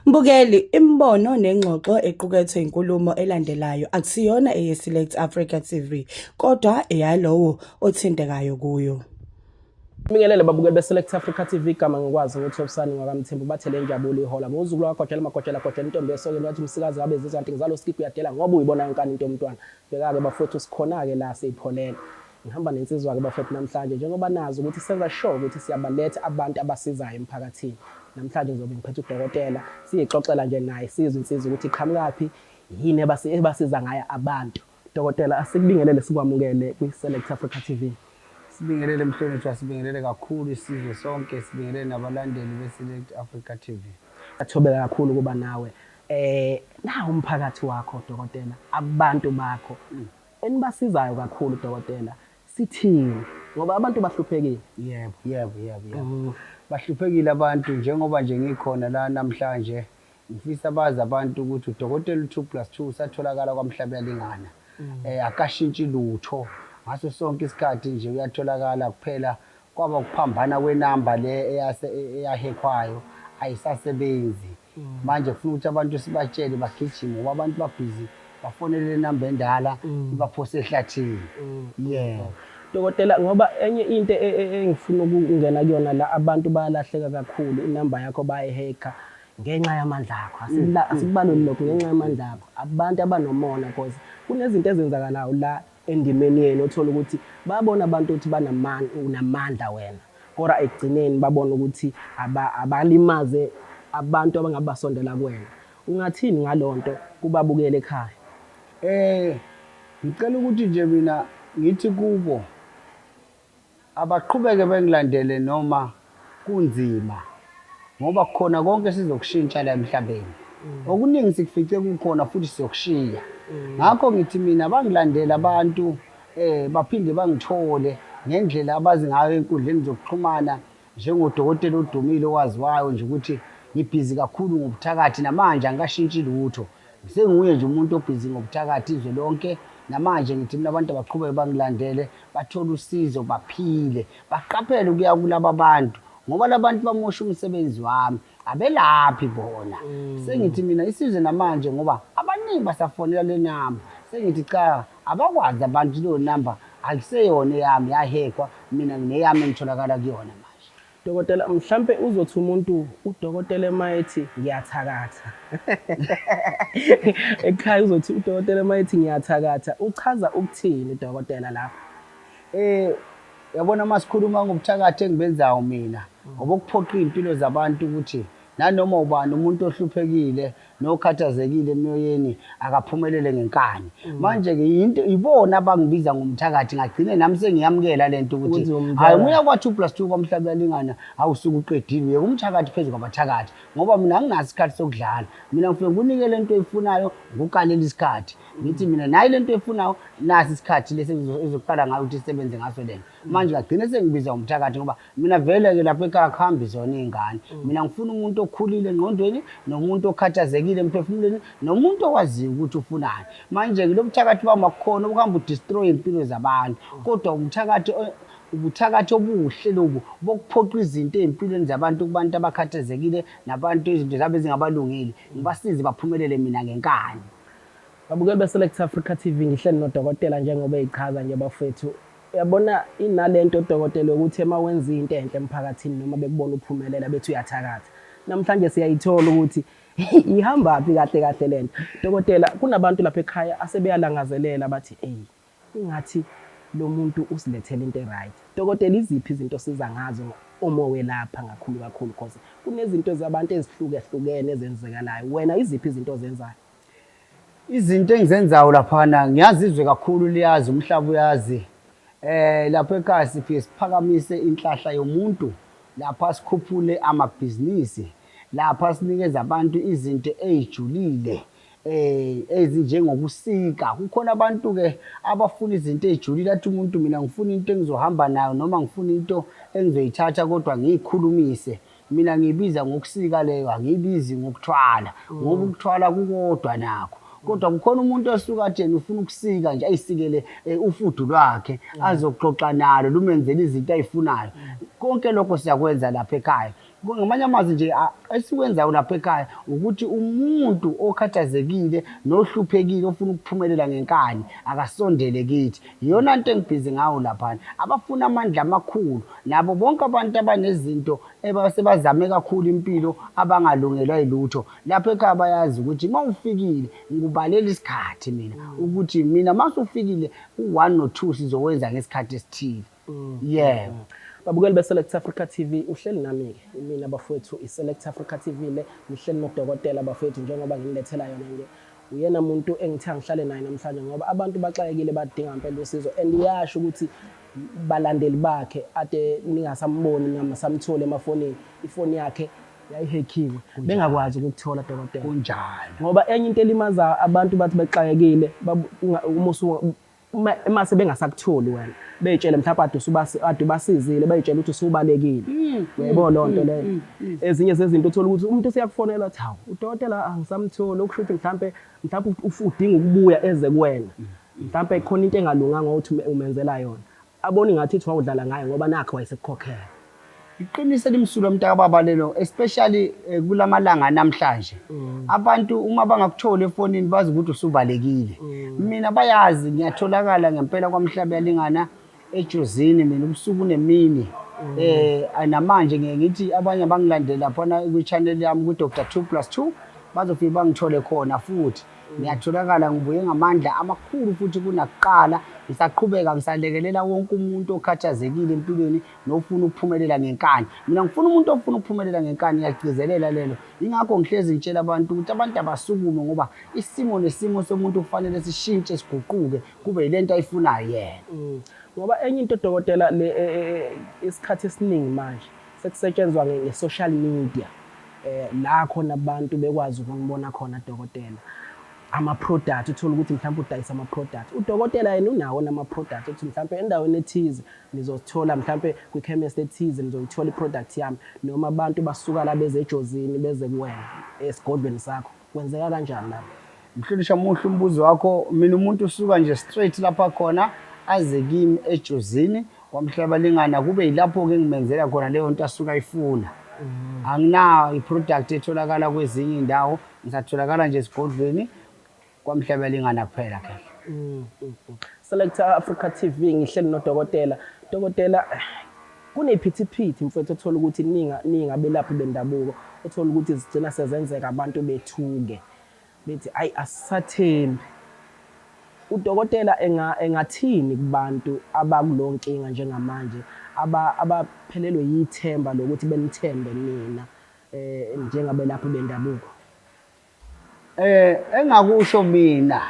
Mbukeli, imibono nengxoxo equkethwe inkulumo elandelayo akusiyona eyeSelect Africa TV, kodwa eyalowo othintekayo kuyo. Bingelele babukeli beSelect Africa TV, igama ngikwazi nguThobisani ngwakamthembu, bathe le njabulo ihola ngozukulu wakagojela magojela gojela intombi esokeni, wathi umsikazi ngabe zizwa kanti ngizalo skip uyadela ngoba uyibona yonkana into yomntwana. Bheka-ke bafowethu, sikhona-ke la siyipholele. Ngihamba nensizwa-ke bafowethu namhlanje, njengoba nazi ukuthi senza sure ukuthi siyabaletha abantu abasizayo emphakathini. Namhlanje ngizobe ngiphethe udokotela, siyixoxela nje naye, sizwe insizwa ukuthi iqhamukaphi, yini ebasiza ngayo abantu. Dokotela, asikubingelele sikwamukele kwi-Select Africa TV. Sibingelele mhlonishwa, sibingelele kakhulu isizwe sonke, sibingelele nabalandeli be-Select Africa TV. Athobeka kakhulu ukuba nawe. Nawu umphakathi wakho dokotela, abantu bakho enibasizayo kakhulu dokotela, sithini? Ngoba abantu bahluphekile. Yebo, yebo, yebo, yebo. Bahluphekile abantu, njengoba nje ngikhona la namhlanje, ngifisa bazi abantu ukuthi udokotela u-2 plus 2 usatholakala kwaMhlabuyalingana. Akashintshi lutho. Ngaso sonke isikhathi nje uyatholakala, kuphela kwaba ukuphambana kwenamba le eyahekhwayo ayisasebenzi. Manje kufuna ukuthi abantu sibatshele bagijime, ngoba abantu babhizi bafonele le namba endala ibaphose ehlathini. Yebo. Dokotela, ngoba enye into engifuna ukungena kuyona la, abantu bayalahleka kakhulu, inamba yakho bayihacka ngenxa yamandla akho. Asikubaluli lokho, ngenxa yamandla akho. Abantu abanomona, cause kunezinto ezenzakalayo la endimeni yenu, othola ukuthi babona abantu ukuthi unamandla wena, kodwa ekugcineni babona ukuthi abalimaze abantu abangabe basondela kuwena. Ungathini ngalonto kubabukeli ekhaya? Ngicela ukuthi nje mina ngithi kubo abaqhubeke bengilandele noma kunzima, ngoba khona konke sizokushintsha la emhlabeni. Okuningi sikufice kukhona futhi sizokushiya. Ngakho ngithi mina bangilandele abantu, baphinde bangithole ngendlela abazi ngayo enkundleni zokuxhumana, njengodokotela odumile owaziwayo nje ukuthi ngibhizi kakhulu ngobuthakathi. Namanje angikashintshi lutho, senguye nje umuntu obhizi ngobuthakathi izwe lonke. Namanje ngithi mina abantu abaqhubeke bangilandele, bathole usizo, baphile, baqaphele ukuya kulaba bantu, ngoba labantu bamosha umsebenzi wami, abelaphi bona. Sengithi mina isizwe namanje, ngoba abaningi basafonela le namba, sengithi cha, abakwazi abantu, leyo namba akuseyona eyami, yahekwa, mina ngineyami engitholakala kuyona manje. Dokotela, mhlampe uzothi umuntu udokotela emayethi ngiyathakatha. Ekhaya uzothi udokotela emayethi ngiyathakatha, uchaza ukuthini dokotela lapho? Yabona masikhuluma ngobuthakathi engibenzayo mina, ngoba ukuphoqa iy'mpilo zabantu ukuthi nanoma ubani umuntu ohluphekile nokhathazekile emoyeni akaphumelele ngenkani. Manje-ke into ibona abangibiza ngomthakathi, ngagcine nami sengiyamukela lento ukuthi Ukuthi umthakathi. Hayi, umuya kwa 2 plus 2 kwaMhlabuyalingana awusuke uqedile, uyeka umthakathi phezu kwabathakathi, ngoba mina anginaso isikhathi sokudlala. Mina ngifike ngikunike lento oyifunayo, ngikukalele isikhathi, ngithi mina nayi lento oyifunayo, nasi isikhathi lesi ezoqala ngayo ukuthi isebenze ngaso lento. Manje ngagcine sengibiza umthakathi, ngoba mina vele-ke lapha ekhaya kuhambi zona iy'ngane. Mina ngifuna umuntu okhulile engqondweni, nomuntu okhathazekile emphefumulweni, nomuntu owaziyo ukuthi ufunani. Manje-ke lo buthakathi bami akukhona ukuhamba udestroy iy'mpilo zabantu, kodwa ubuthakathi obuhle lobu bokuphoqa izinto ey'mpilweni zabantu, kubantu abakhathazekile nabantu izinto zabo ezingabalungile, ngibasize baphumelele mina ngenkani. Babukeli beSelect Africa TV, ngihleli nodokotela njengoba eyichaza nje bafethu. Uyabona inalento dokotela ukuthi uma wenza into enhle emphakathini noma bekubona uphumelela bethi uyathakatha. Namhlanje siyayithola ukuthi ihambaphi kahle kahle lento. Dokotela, kunabantu lapha ekhaya asebeyalangazelela bathi hey, ingathi lo muntu usilethela into e-right. Dokotela, iziphi izinto osiza ngazo uma welapha kakhulu kakhulu, cause kunezinto zabantu ezihlukehlukene ezenzekalayo. Wena iziphi izinto ozenzayo? Izinto engizenzayo laphana ngiyazizwe kakhulu, liyazi umhlaba uyazi. Lapha ekhaya sifike siphakamise inhlahla yomuntu, lapha sikhuphule amabhizinisi, lapha sinikeza abantu izinto ey'julile, ezinjengokusika. Kukhona abantu-ke abafuna izinto ey'julile, athi umuntu mina ngifuna into engizohamba nayo noma ngifuna into engizoyithatha kodwa ngiyikhulumise. Mina ngiyibiza ngokusika leyo, angiyibizi ngokuthwala, ngoba ukuthwala kukodwa nakho. Kodwa kukhona umuntu osuka athi yena ufuna ukusika nje, ayisikele ufudu lwakhe, azoxoxa nalo, lumenzele izinto ayifunayo. Konke lokho siyakwenza lapha ekhaya. Ngamanye amazwi nje esikwenzayo lapha ekhaya ukuthi umuntu okhathazekile nohluphekile ofuna ukuphumelela ngenkani akasondele kithi. Iyona nto engibhizi ngawo laphana. Abafuna amandla amakhulu nabo bonke abantu abanezinto ebasebazame kakhulu impilo abangalungelwa yilutho lapha ekhaya bayazi ukuthi uma ufikile ngikubalela isikhathi mina ukuthi mina uma usufikile u-one no-two sizowenza ngesikhathi esithile. Yebo. Babukeli be-Select Africa TV, uhleli nami-ke mina bafowethu, i-Select Africa TV le, ngihleli nodokotela bafowethu njengoba nginilethela yona nje. Uyena muntu engithe angihlale naye namhlanje ngoba abantu baxakekile, badinga ngempela usizo, and uyasho ukuthi balandeli bakhe ade ningasamboni ningasamtholi emafonini, ifoni yakhe yayihekhiwe, bengakwazi ukukuthola dokotela. Kunjalo. Ngoba enye into elimaza abantu bathi bexakekile, uma uma sebengasakutholi wena, bey'tshele mhlawumbe ade ade ubasizile, bey'tshele ukuthi usubalekile. Uyayibona leyo nto leyo? Ezinye zezinto uthola ukuthi umuntu useyakufonela athi, hawu, udokotela angisamtholi, okusho ukuthi mhlampe mhlampe udinga ukubuya eze kuwena. Mhlampe khona into engalunganga ukuthi umenzela yona. Abone ngathi ithi wawudlala ngaye ngoba nakho wayesekukhokhela. Iqiniso elimsulwa mntakababa lelo, especially kulamalanga namhlanje. Abantu uma bangakutholi efonini bazi ukuthi usubalekile. Mina bayazi ngiyatholakala ngempela kwaMhlabuyalingana eJozini mina ubusuku nemini. Namanje ngiye ngithi abanye abangilandela laphana kwi-channel yami ku-Dr 2 plus 2 bazofike bangithole khona futhi. Ngiyatholakala, ngibuye ngamandla amakhulu futhi kunakuqala. Ngisaqhubeka ngisalekelela wonke umuntu okhathazekile empilweni nofuna ukuphumelela ngenkani. Mina ngifuna umuntu ofuna ukuphumelela ngenkani, ngiyagcizelela lelo. Yingakho ngihlezi ngitshela abantu ukuthi abantu abasukume ngoba isimo nesimo somuntu kufanele sishintshe siguquke kube yile nto ayifunayo yena. Ngoba enye into dokotela le isikhathi esiningi manje sekusetshenzwa nge-social media, la khona abantu bekwazi ukunibona khona dokotela. Ama-product, uthole ukuthi mhlawumbe udayisa ama-product. Udokotela yena unawo nama-product ukuthi mhlawumbe endaweni ethize nizothola, mhlawumbe kwi-chemist ethize nizoyithola i-product yami, noma abantu basuka la beze eJozini beze kuwena esigodlweni sakho. Kwenzeka kanjani lapho? Mhlonishwa, muhle umbuzo wakho. Mina umuntu usuka nje straight lapha khona aze kimi eJozini kwaMhlabalingana, kube yilapho-ke engimenzela khona leyo nto asuke ayifuna. Anginayo i-product etholakala kwezinye iy'ndawo, ngisatholakala nje esigodlweni kwaMhlabalingana kuphela khehla. Select Africa TV, ngihleli nodokotela. Dokotela, kunephithiphithi mfowethu othola ukuthi ningabelaphi bendabuko, othola ukuthi zigcina sezenzeka abantu bethuke bethi ayi asisathembi. Udokotela engathini kubantu abakulo nkinga njengamanje, abaphelelwe yithemba lokuthi benithembe nina njengabelaphi bendabuko? Engakusho mina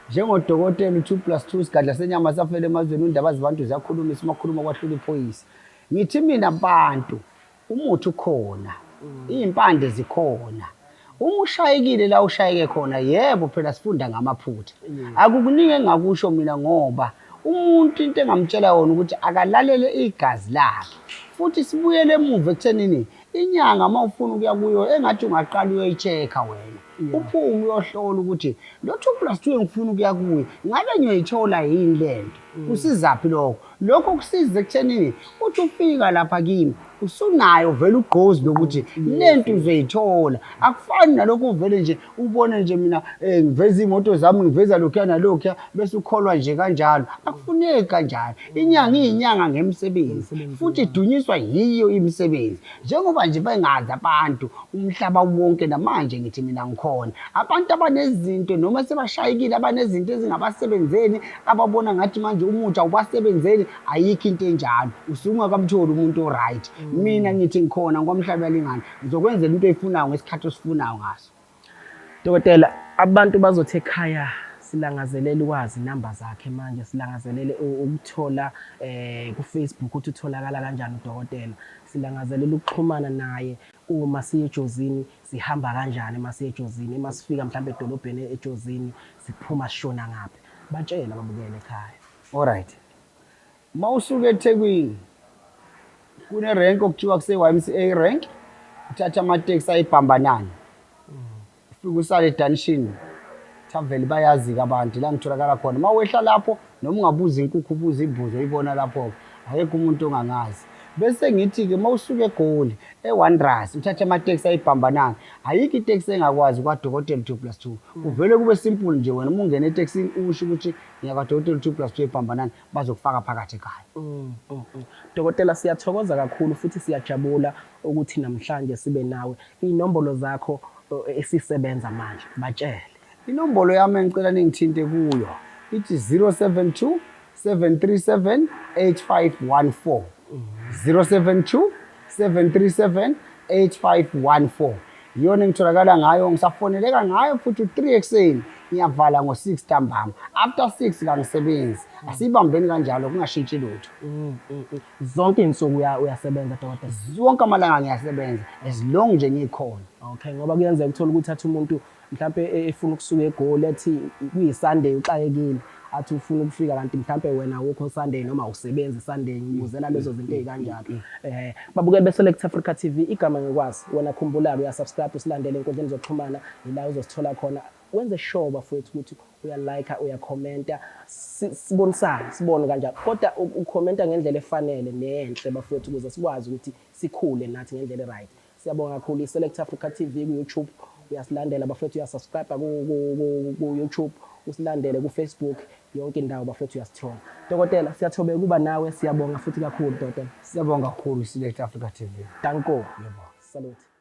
njengodokotela u-2 plus 2 sigadla senyama safela emazweni, undaba zabantu ziyakhuluma, isimakhuluma kwahlula iphoyisa. Ngithi mina bantu, umuthi ukhona, iy'mpande zikhona. Uma ushayekile la ushayeke khona, yebo phela sifunda ngamaphutha. Akukuningi engingakusho mina ngoba umuntu into engamtshela yona ukuthi akalalele igazi lakhe. Futhi sibuyele emuva ekuthenini inyanga uma ufuna ukuya kuyo engathi ungaqala uyoyi-check-a wena. Uphume uyohlola ukuthi lo 2 plus 2 engifuna ukuya kuyo ngabe ngiyoyithola yini le nto. Kusizaphi lokho? Lokho kusiza ekuthenini uthi ufika lapha kimi usunayo vele ugqozi lokuthi lento uzoyithola. Akufani nalokhu uvele nje ubone nje mina ngiveza iy'moto zami, ngiveza lokhuya nalokhuya, bese ukholwa nje kanjalo. Akufuneki kanjalo. Inyanga iyinyanga ngemisebenzi futhi idunyiswa yiyo imisebenzi. Njengoba nje bengazi abantu umhlaba wonke namanje ngithi mina ngikhona. Abantu abanezinto noma sebashayekile, abanezinto ezingabasebenzeli, ababona ngathi manje umuthi awubasebenzeli, ayikho into enjalo. Usuke ungakamtholi umuntu o-right. Mina ngithi ngikhona ngokwamhlabuyalingana, ngizokwenzela into oyifunayo ngesikhathi osifunayo ngaso. Dokotela, abantu bazothi ekhaya silangazelela ukwazi inamba zakhe manje, silangazelele ukuthola ku-Facebook ukuthi utholakala kanjani udokotela, silangazelela ukuxhumana naye uma siye eJozini, sihamba kanjani uma siye eJozini, uma sifika mhlawumbe edolobheni eJozini siphuma sishona ngaphi. Batshele ababukele ekhaya. Alright. Uma usuka eThekwini kune-rank okuthiwa kuse-YMCA rank, uthatha amateksi ayibhambanani. Ufike usale eDuncan. Thaveli bayazi-ke abantu la ngitholakala khona. Uma wehla lapho noma ungabuza inkukhu ubuza imbuzi uyibona lapho-ke. Akekho umuntu ongangazi. Bese ngithi-ke uma usuka eGoli e-Wanderers uthathe amateksi ayibhambanani, ayikho iteksi engakwazi kwadokotela 2 plus 2. Kuvele kube simple nje, wena uma ungena etekisini usho ukuthi ngiyakwadokotela 2 plus 2 ebhambanani, bazokufaka phakathi ekhaya. Dokotela, siyathokoza kakhulu futhi siyajabula ukuthi namhlanje sibe nawe. Iy'nombolo zakho esisebenza manje, batshele. Inombolo yami engicela ningithinte kuyo ithi 072 737 8514. 072 737 8514 iyona engitholakala ngayo, ngisafoneleka ngayo futhi u-3 ekuseni, ngiyavala ngo-6 ntambama, after 6 kangisebenzi. Asiyibambeni kanjalo, kungashintshi lutho. Zonke iy'nsuku uyasebenza, dokotela? Wonke amalanga ngiyasebenza, as long nje ngikhona. Okay, ngoba kuyenzeka uthola ukuthi athi umuntu mhlampe efuna ukusuka eGoli, ethi kuyi-Sunday, uxakekile, athi ufuna ukufika, kanti mhlampe wena awukho Sunday noma awusebenzi Sunday. Ngibuzela lezo zinto ey'kanjalo. Babukeli be-Select Africa TV, igama ngikwazi wena, khumbula-ke uyasubscribe, usilandele ey'nkundleni zokuxhumana, ila uzosithola khona. Wenze sure, bafowethu, ukuthi uyalike, uyakhomenta, sibonisane, sibone kanjalo, kodwa ukhomenta ngendlela efanele nenhle, bafowethu, ukuze sikwazi ukuthi sikhule nathi ngendlela e-right. Siyabonga kakhulu. I-Select Africa TV ku-YouTube, uyasilandela, bafethu, uyasubscribe ku-YouTube, usilandele ku-Facebook, yonke indawo, bafethu, uyasithola. Dokotela, siyathobeka ukuba nawe, siyabonga futhi kakhulu, dokotela. Siyabonga kakhulu, Select Africa TV. Danko. Yebo. Salute.